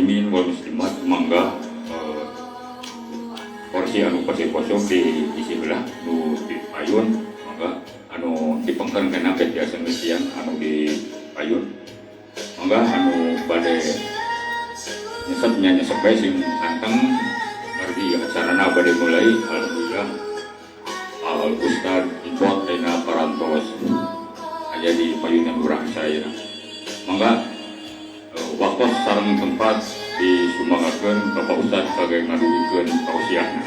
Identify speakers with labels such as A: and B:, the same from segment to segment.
A: Muslimin wal muslimat mangga kursi anu kursi kosong diisi heula nu di payun mangga anu dipengkeun kana teh biasa ngeusian anu di payun mangga anu bade nyesep nya nyesep bae sing anteng margi acarana bade mulai. Alhamdulillah Al Ustad Icot dina parantos aya di payunan urang saya. Mangga waktu sareng tempat disumangakeun ka Pak Ustad kage ngadugikeun tausiahna.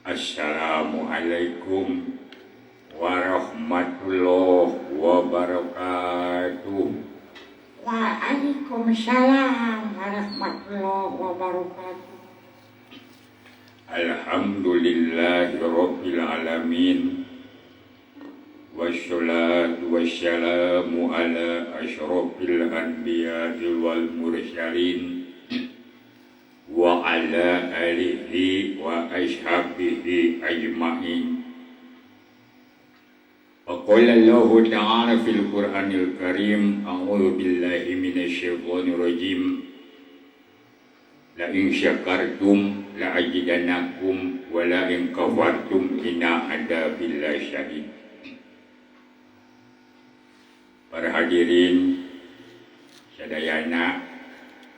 A: Assalamualaikum warahmatullahi wabarakatuh.
B: Waalaikumsalam warahmatullahi wabarakatuh.
A: Alhamdulillahi rabbil alamin. Wassalatu wassalamu ala asyrafil anbiya'i wal mursalin wa ala alihi wa ashabihi ajma'in. Wa qala Allahu ta'ala fil Qur'anil Karim, a'udzu billahi minasyaitonir rajim. La in syakartum la azidannakum wa la in kafartum inna adzabi lasyadid. Para hadirin sadayana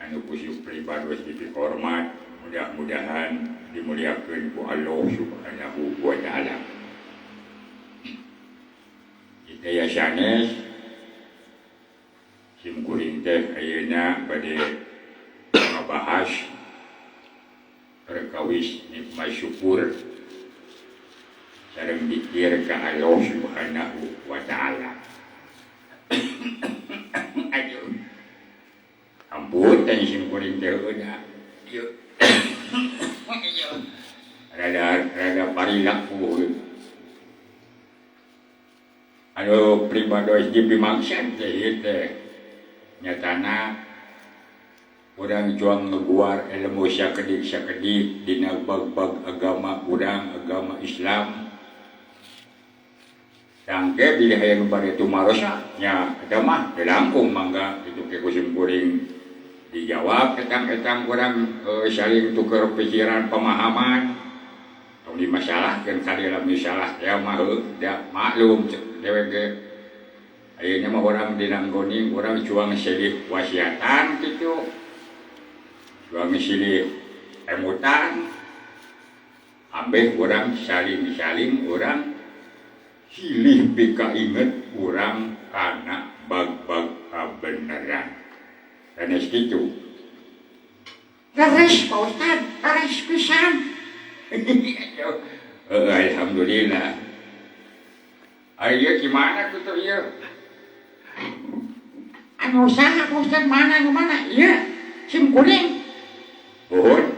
A: anu khusus pribados dipihormat, mudah-mudahan dimuliakeun ku Allah Subhanahu wa taala. Kita ya sanes sim kuring teh ayeuna bade ngabahas perkawis nikmat syukur sareng dikir ka Allah Subhanahu wa taala. Aduh. Ampun teh sim kuring teh udah. Rada parilaku. Anu pribados dipimaksad teh teh nyatana urang cuang ngeguar ilmu sakedik-sakedik dina bag-bag agama urang, agama Islam. Tangke bilih aya nu bade tumaros nya eta mah teu langkung mangga kitu ke ku sim kuring dijawab etang-etang urang saling tuker pikiran pemahaman. Tong dimasalahkeun kali lamun salah teh mah heuh da maklum dewek ge. Ayeuna mah urang dina nggoning urang cuang silih wasiatan kitu. Cuang silih emutan. Ambeh urang saling-saling urang silih pikainget urang kana bag-bag kabeneran. Sanes kitu.
B: Leres Pak Ustad, leres pisan.
A: Alhamdulillah. Ayo gimana tuh ieu?
B: Anu saha Pak Ustad, mana anu mana? Ieu sim kuring.
A: Nuhun.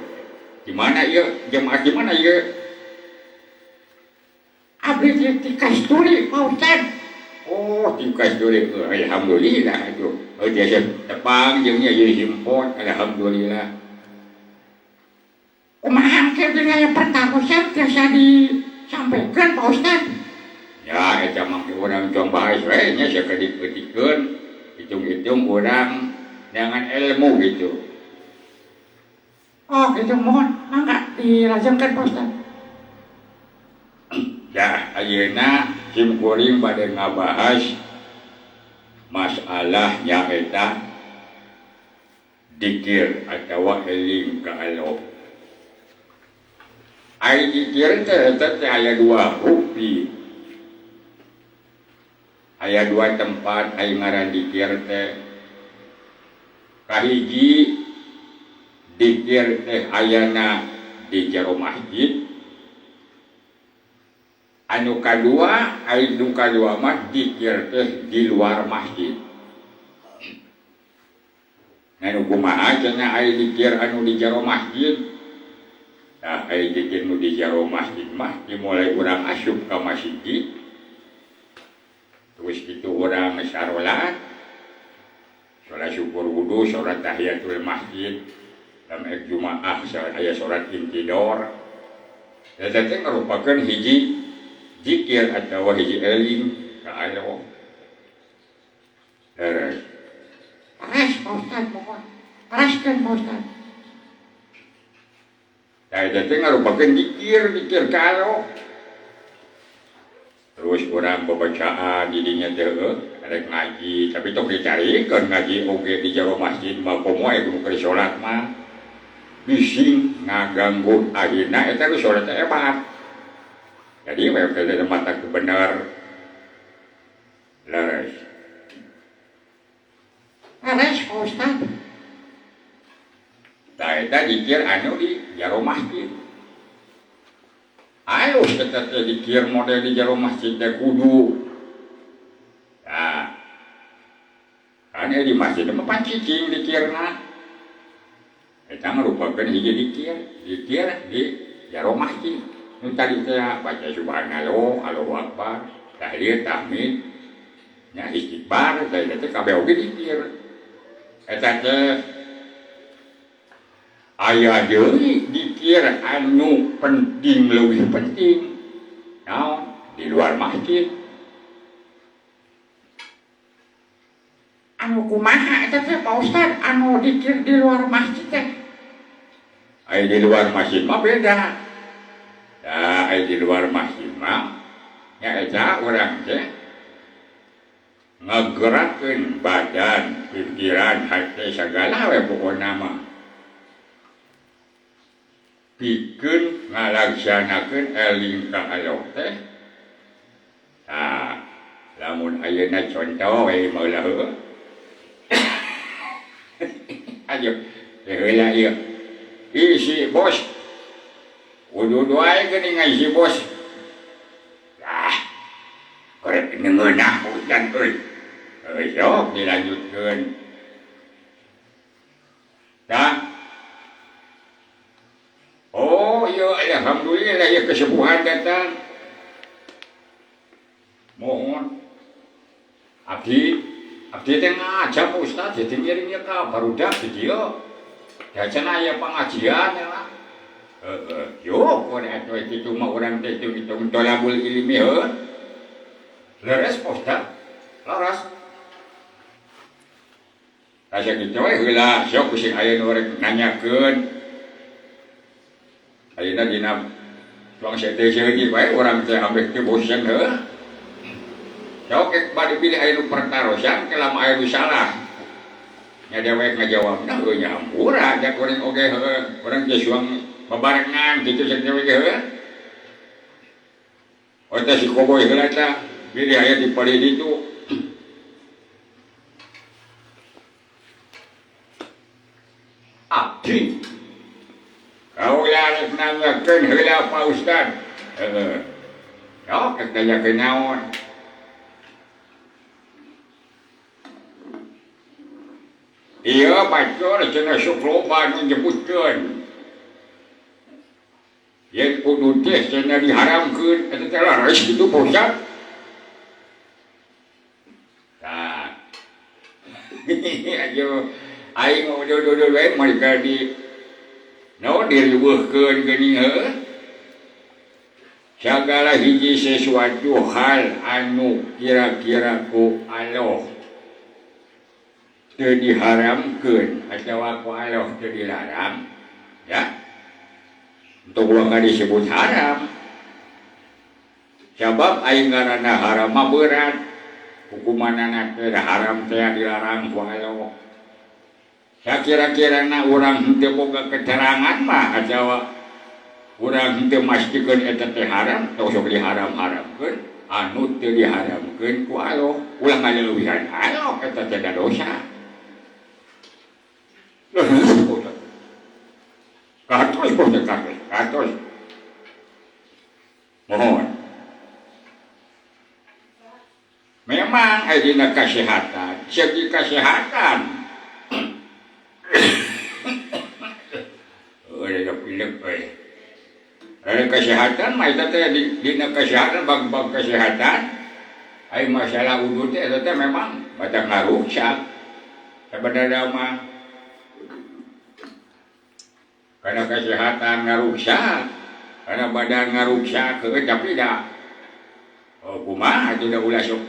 A: Di mana ieu? Jemaah di mana ieu?
B: Abdi di Kasturi Pak Ustad.
A: Oh, di Kasturi. Alhamdulillah atuh. Oh, biasa tepang jeung nya ieu simpot. Alhamdulillah.
B: Kumaha engke bilih aya pertarosan tiasa disampaikan Pak Ustad?
A: Ya, eta mah urang cuang bahas we nya sakedik-kedikeun, hitung-hitung urang dengan ilmu gitu.
B: Oh, gitu mohon mangga dilajengkeun Pak Ustad.
A: Ya, ayeuna sim kuring bade ngabahas masalah nyaeta dikir atawa eling ka Allah. Ai dikir teh eta teh aya dua rupi. Aya dua tempat ai ngaran dikir teh. Kahiji dikir teh ayana di jero masjid. Anu kadua, ai nu kadua mah dikir teh di luar masjid. Anu kumaha cenah ai dikir anu di jero masjid? Tah ai dikir nu di jero masjid mah dimulai urang asup ka masjid. Terus kitu urang sarolat. Salat syukur wudu, salat tahiyatul masjid, lamun Jumaah aya salat intidor. Eta teh ngarupakeun hiji zikir atawa hiji eling ka Allah. Leres.
B: Leres Pak Ustad mohon. Tereskeun Pak Ustad.
A: Tah eta teh ngarupakeun zikir ka Allah. Terus urang babacaan di dinya teh rek ngaji, tapi tong dicarikeun ngaji oge di jero masjid mah komo aya nu keur salat mah. Bising ngaganggu akhirna eta nu salat teh hebat. Jadi we teh mata bener. Leres.
B: Leres Pak Ustad.
A: Tah eta zikir anu di jero masjid. Alus eta teh zikir model di jero masjid teh kudu. Tah. Kan di masjid mah pancicing zikirna. Eta ngarupakeun hiji zikir, zikir di jero masjid. Nu tadi teh baca subhanallah, Allahu akbar, tahlil, tahmid, nya istighfar, teh eta teh kabeh oge zikir. Eta teh aya deui zikir anu penting leuwih penting. Naon? Di luar masjid.
B: Anu kumaha eta teh Pak Ustad anu zikir di luar masjid teh?
A: Aya di luar masjid mah beda. Tah aya di luar masjid mah nya eta urang teh ngagerakeun badan, pikiran, hate sagala we pokona mah. Pikeun ngalaksanakeun eling ka Allah teh. Tah, lamun ayeuna contoh we meulah heueuh. Ayo, heula ieu. Ih si bos. Kudu wae geuning si bos. Ah. Korek ngeunah hujan euy. Heuh sok dilanjutkeun. Tah. Oh iya, alhamdulillah ya kesembuhan datang. Mohon. Abdi teh ngajar Pak Ustad, jadi ngiringnya ka barudak di dieu. Diacan aya pengajian ya lah. Heeh, yo pun atuh kitu mah urang teh hitung-hitung tolabul ilmi heuh. Leres Pak Ustad. Leres. Asa kitu we heula sok sing aya nu rek nanyakeun. Ayeuna dina tuang saeutik-saeutik wae urang teh ambeh teu bosen heuh. Sok ek bade pilih aya nu pertarosan ke lama aya nu salah. Nya dewek ngajawabna heuh nya hampura da kuring oge heuh. Urang teh suang babarengan kitu cek dewek heuh. Oh teh si koboy heula tah pilih aya di palih ditu. Abdi kaula rek nanyakeun heula Pak Ustad. Heeh. Sok rek nanyakeun naon? Iya batur cenah sok loba nu nyebutkeun. Yen kudu teh cenah diharamkeun eta teh leres kitu Pak Ustad. Tah. Ayo aing udah we mereka di no diriweuhkeun geuning heuh. Sagala hiji sesuatu hal anu kira-kira ku Allah teu diharamkeun atawa ku Allah teu dilarang ya. Untuk uang disebut haram. Sabab aing ngaranna haram mah berat. Hukumanana teh haram teh dilarang ku Allah. Sakira-kirana urang henteu boga keterangan mah atawa urang henteu mastikeun eta teh haram, tong sok diharam-haramkeun, anu teu diharamkeun ku Allah, ulah ngaleuwihan Allah eta teh dosa. Katos katos. Mohon. Memang aya dina kasehatan, segi kesehatan. Kesehatan mah eta teh dina kesehatan bag-bag kesehatan ai masalah wudu teh eta teh memang badak ngaruksak. Sebenarnya mah karena kesehatan ngaruksak, karena badan ngaruksak heueuh tapi da oh kumaha atuh da ulah sok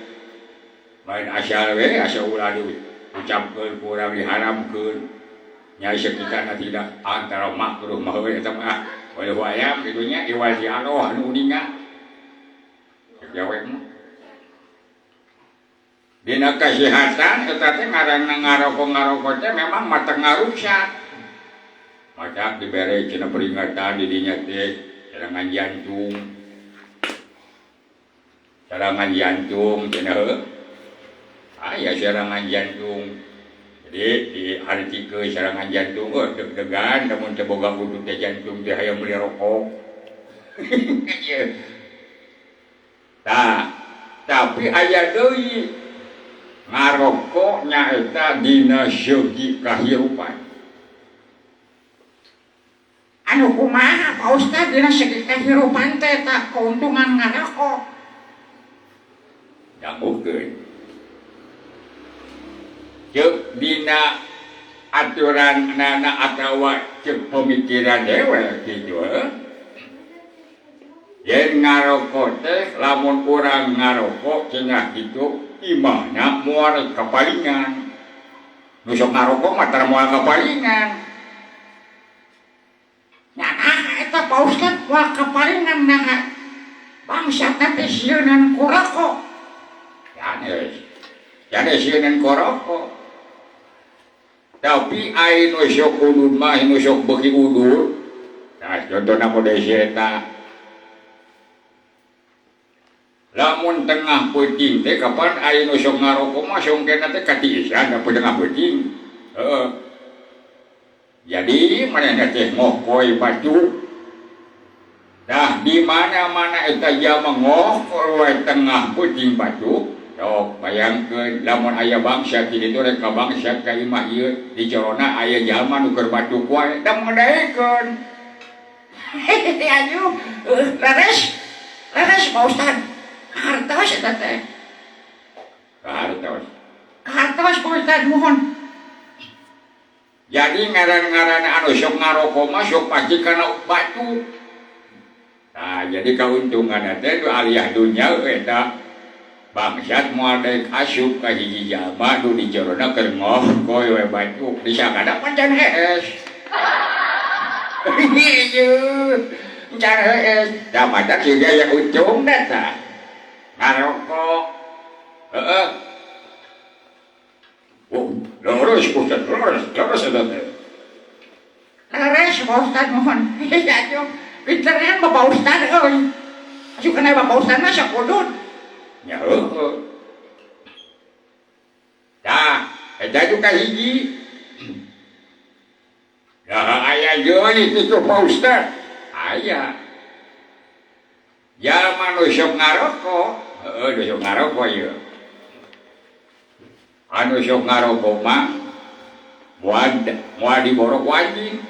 A: main asal we asa ulah diucapkeun ku urang diharamkeun nya sekitarna tidak antara makruh mah heueuh eta mah wallahu a'lam kitu nya iwal di Allah anu uninga cek dewek mah. Dina kesehatan eta teh ngaranna ngarokok-ngarokok teh memang mata ngaruksak. Maka dibere cenah peringatan di dinya teh serangan jantung. Serangan jantung cenah heuh. Aya serangan jantung. Jadi diartikeun serangan jantung heuh deg-degan lamun teu boga utut teh jantung teh hayang meuli rokok. Tah, tapi aya deui ngarokok nyaeta dina segi kahirupan.
B: Anu kumaha Pak Ustad dina segi kahirupan teh tak keuntungan ngarokok?
A: Dangukeun. Ceuk dina aturan nana atawa ceuk pemikiran dewek kitu heuh. Yen ngarokok teh lamun urang ngarokok cenah kitu imahna moal kapalingan. Nu sok ngarokok mah tara moal kapalingan.
B: Nah, eta Pak Ustad moal kapalingan naha bangsa teh sieunan ku rokok.
A: Sanes. Sanes sieunan ku rokok. Tapi ai nu sok udud mah nu sok beuki udud. Tah contohna mode si eta. Lamun tengah peuting teh kapan ai nu sok ngarokok mah songkena teh katiisan da tengah peuting. Heeh. Jadi manehna teh ngokoy batu. Dah di mana-mana eta jalma ngokoy we tengah peuting batu. Sok bayangkeun lamun aya bangsa ti ditu rek ka bangsa ka imah ieu di corona aya jalma nu keur batuk wae da mengedaekeun.
B: Hehehe ayo leres. Leres Pak Ustad. Hartos eta teh.
A: Hartos.
B: Hartos Pak Ustad mohon.
A: Jadi ngaran-ngaran anu sok ngarokok mah sok pasti kana batuk. Nah, jadi kauntunganna teh nu aliyah dunya eta bangsat moal daek asup ka hiji jalma nu di jerona keur ngohkoy we batuk disangkana pan can hees. Ieu can hees. Da matak siga aya untungna tah. Ngarokok. Heeh. Oh, leres Ustaz, leres, leres eta teh.
B: Leres Pak Ustad mohon. Atuh pinteran Bapak Ustad euy. Asup kana Bapak Ustad mah sok udud.
A: Nya heueuh. Tah, eta juga hiji. Dah aya deui kitu Pak Ustad. Aya. Jalma nu sok ngarokok, heueuh nu sok ngarokok ieu. Anu sok ngarokok mah moal diborok ku anjing.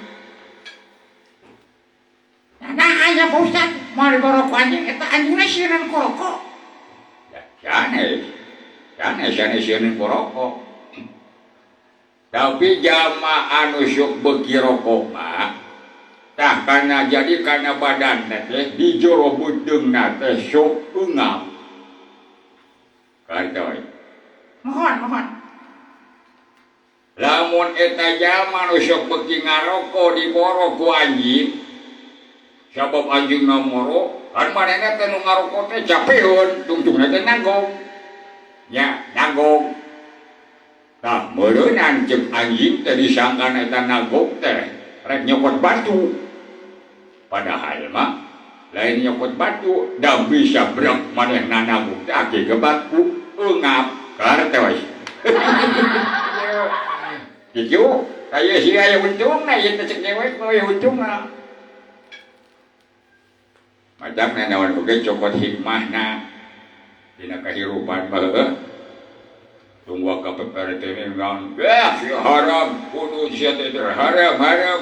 B: Nah, aya Pak Ustad, moal diborok ku anjing eta anjingna sieunan ku rokok.
A: Sanes. Sanes sanes sieunan ku rokok. Tapi jalma anu sok beuki rokok mah tah kana jadi kana badan teh di jero beuteungna teh sok eungap. Kartoy.
B: Mohon, mohon.
A: Lamun eta jalma nu sok beuki ngarokok diborok ku anjing, sabab anjingna moro, kan manehna teh nu ngarokok teh capeun, tungtungna teh nagog. Nya, nagog. Tah meureunan ceuk anjing teh disangkana eta nagog teh rek nyokot batu. Padahal mah lain nyokot batu, da bisa brek manehna nagog teh akibat ku eungap. Kartos. Kitu, aya si aya untungna ieu teh cek dewek mah aya untungna. Macam naon oge cokot hikmahna dina kahirupan mah heueuh. Tunggu ka PPRT ini naon? Si haram, kudu sia teh haram, haram.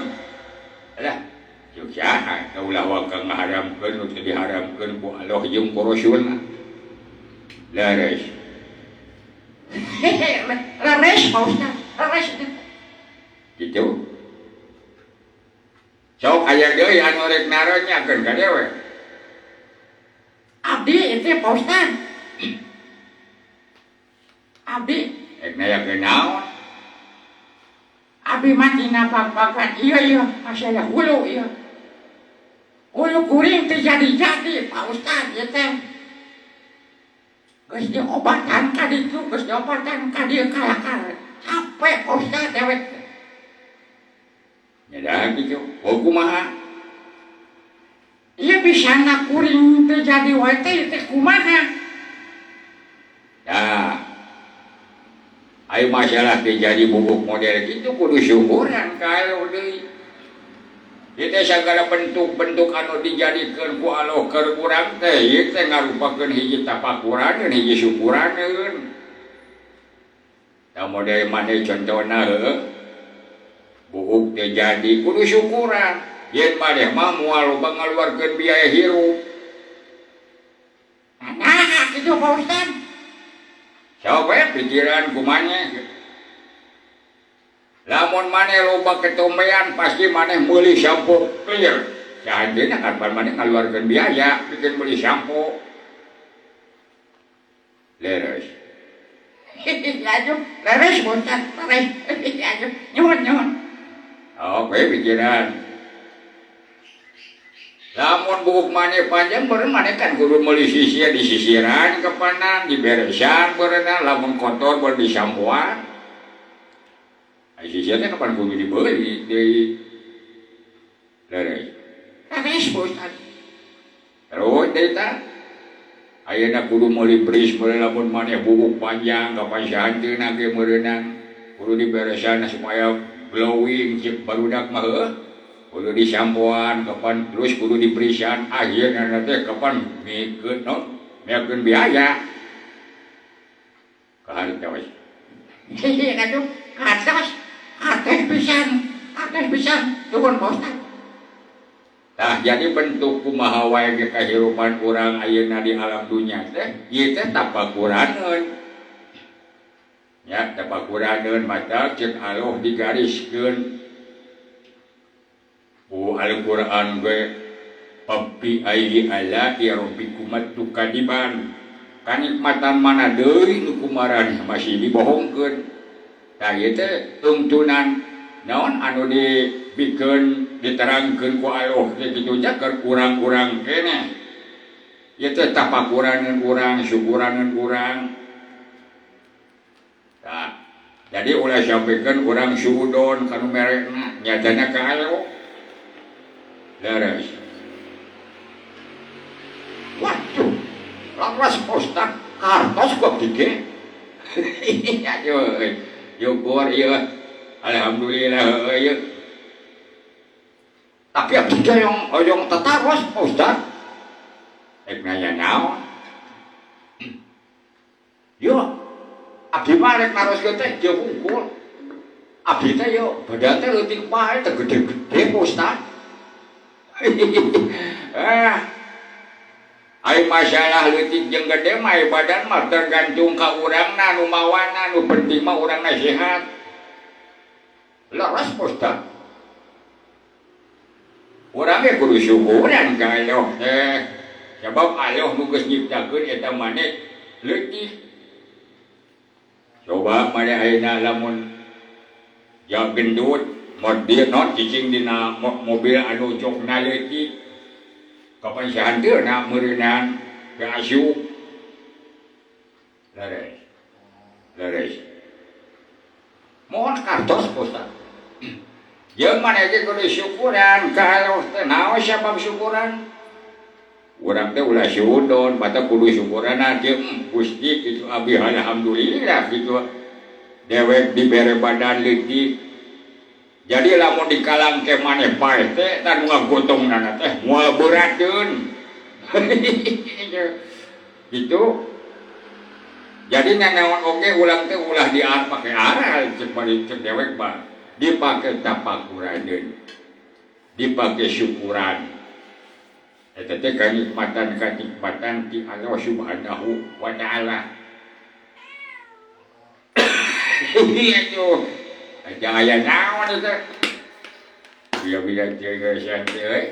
A: Alah, jeung saha ulah waka ngaharamkeun nu teu diharamkeun ku Allah jeung ku Rasulna. Leres.
B: Hehe, leres Pak Ustad. Leres
A: gitu. Sok aya deui anu rek naron nyakeun ka dewe.
B: Abdi itu Pak Ustad. Abdi
A: rek nanyakeun naon?
B: Abdi mah tina pag-pagan ieu ieu masalah hulu ieu. Hulu kuring teu jadi-jadi Pak Ustad ieu teh. Geus diobatan ka ditu, geus diobatan ka dieu kalakar. Capek Pak Ustad dewek.
A: Nya gitu. Oh kumaha?
B: Ieu bisana kuring teu jadi wae teh teh kumaha?
A: Nah, ayo masalah terjadi bubuk model gitu kudu syukuran kalau deui. Ieu teh sagala bentuk-bentuk anu dijadikeun ku Allah keur urang teh ieu teh ngarupakeun hiji tapakuran hiji syukuraneun. Tah model maneh contohna heuh. Bubuk teh jadi kudu syukuran. Yen maneh mah moal loba ngaluarkeun biaya hirup.
B: Nah, kitu Pak Ustad.
A: Coba pikiran kumaneh. Lamun maneh loba ketombean pasti maneh meuli sampo clear. Sahanteuna kan maneh ngaluarkeun biaya bikin meuli sampo. Leres.
B: Aduh, leres Ustad, leres. Aduh, nyuhun nyuhun.
A: Oke pikiran. Lamun buuk maneh panjang beureun maneh kan kudu meuli sisir disisiran kepanan diberesan beureunna lamun kotor beureun disampoan. Ai sisir teh kapan kudu dibeli deui. Leres.
B: Leres Ustad.
A: Terus deui tah. Ayeuna kudu meuli bris beureun lamun maneh buuk panjang kapan sahanteuna ge meureunna kudu diberesan supaya glowing cek barudak mah heuh. Kudu disampoan kapan terus kudu diberisan akhirna teh kapan mikeun no miakeun biaya kaharita we.
B: Aduh, kahartos akeh pisan, akeh pisan nuhun Pak Ustad.
A: Tah jadi bentuk kumaha wae ge kahirupan urang ayeuna di alam dunya teh ieu teh tapakuraneun. Ya tapakuraneun mata ceuk Allah digariskeun. Oh Al-Qur'an ge papi ayyi ala'i rabbikumat tukadiban. Kanikmatan mana deui nu kumaraneh masih dibohongkeun. Tah ieu teh tungtunan naon anu dibikeun diterangkeun ku Allah teh kitu nya keur urang-urang keneh. Ieu teh tapakuraneun urang, syukuraneun urang. Tah jadi ulah sampikeun urang suudon ka nu merekna nyatana ka Allah. Leres.
B: Waduh, leres Pak Ustad, kartos kok dike.
A: Aduh, syukur ieu. Alhamdulillah ieu.
B: Tapi abdi teh hoyong tataros Pak Ustad.
A: Rek nanya naon?
B: Yo, abdi mah rek naroskeun teh jeu hungkul. Abdi teh yo badan teh leutik wae teh gede-gede Pak Ustad.
A: Ai masalah leutik jeung gede mah badan mah tergantung ka urangna nu mawana nu penting mah urangna sehat.
B: Leres Pak Ustad.
A: Urang ge kudu syukuran ka Allah teh. Sabab Allah nu geus nyiptakeun eta maneh leutik. Coba maneh ayeuna lamun ja gendut modil non cicing dina mobil anu jokna leutik. Kapan sahanteuna meureunan ke asup. Leres. Leres.
B: Mohon kartos Pak Ustad.
A: Jeung maneh ge kudu syukuran ka Allah teh. Naon sabab syukuran? Urang teh ulah suudon, bata kudu syukuranna teh Gusti kitu abdi alhamdulillah kitu. Dewek dibere badan leutik. Jadi lamun dikalang ke maneh paeh teh tah nu ngagotongna teh moal beurateun. Gitu. Jadi nanaon oge ulang teh ulah diar pake aral cek bari cek dewek mah. Dipake tapakuraneun. Dipake syukuran. Eta teh kanikmatan-kanikmatan ti Allah Subhanahu wa taala. Aduh. Aja aya naon itu. Biya-biya teu geus teh.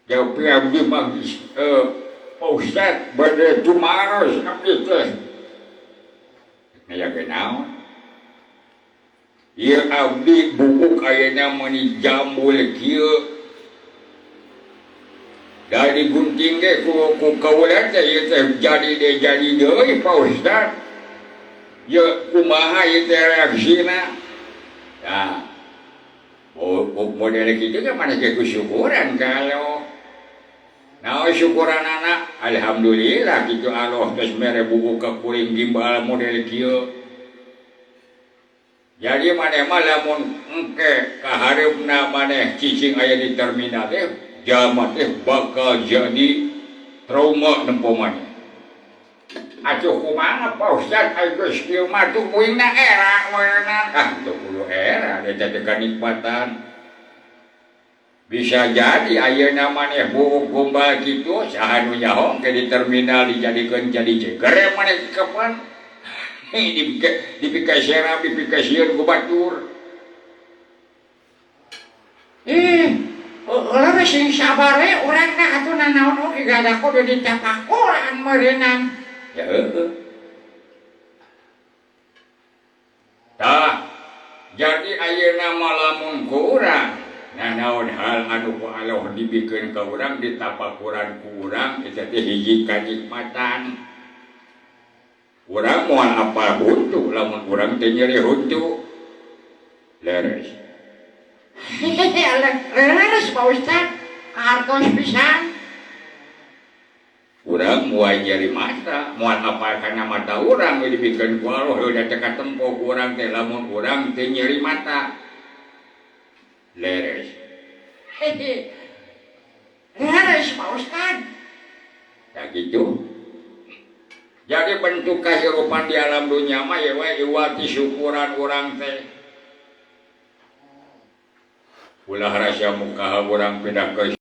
A: Jauh abdi mah Pak Ustad bade tumaros abdi teh. Aya ge naon? Ieu abdi bubuk ayeuna meuni jambul kieu. Dari gunting ge ku kaula teh ieu teh jadi deui jadi deui Pak Ustad. Ieu kumaha ieu teh reaksina? Tah. Model kitu teh mana ge kusyukuran kalau nah syukuran anak alhamdulillah gitu Allah geus mere buku ka kuring gimbal model kieu. Jadi maneh mah lamun engke ka hareupna maneh cicing aya di terminal teh jalma teh bakal jadi trauma nempo maneh. Atuh kumaha Pak Ustad ai geus kieu mah tuh kuingna era meunang. Ah teu kudu era eta teh kanikmatan. Bisa jadi ayeuna maneh buuk gombal kitu saha nu nyaho ke di terminal dijadikeun jadi jeger maneh kapan dipikasieun dipikasieun ku batur.
B: Leres sing sabar we urang teh atuh nanaon oge gada kudu ditapakuran meureunnan.
A: Ya heueuh. Tah jadi ayeuna mah lamun ku urang nanaon hal anu ku Allah dibikeun ka urang ditapakuran ku urang eta teh hiji kanikmatan. Urang moal apal huntu lamun urang teh nyeri huntu. Leres.
B: Leres Pak Ustad, kahartos pisan.
A: Urang moal nyeri mata, moal apal kana mata urang dibikeun ku Allah udah teh katempo ku urang teh lamun urang teh nyeri mata. Leres.
B: Leres Pak Ustad.
A: Ya gitu. Jadi bentuk kehidupan di alam dunia mah ya we iwati syukuran urang teh. Ulah rasa muka urang pindah ke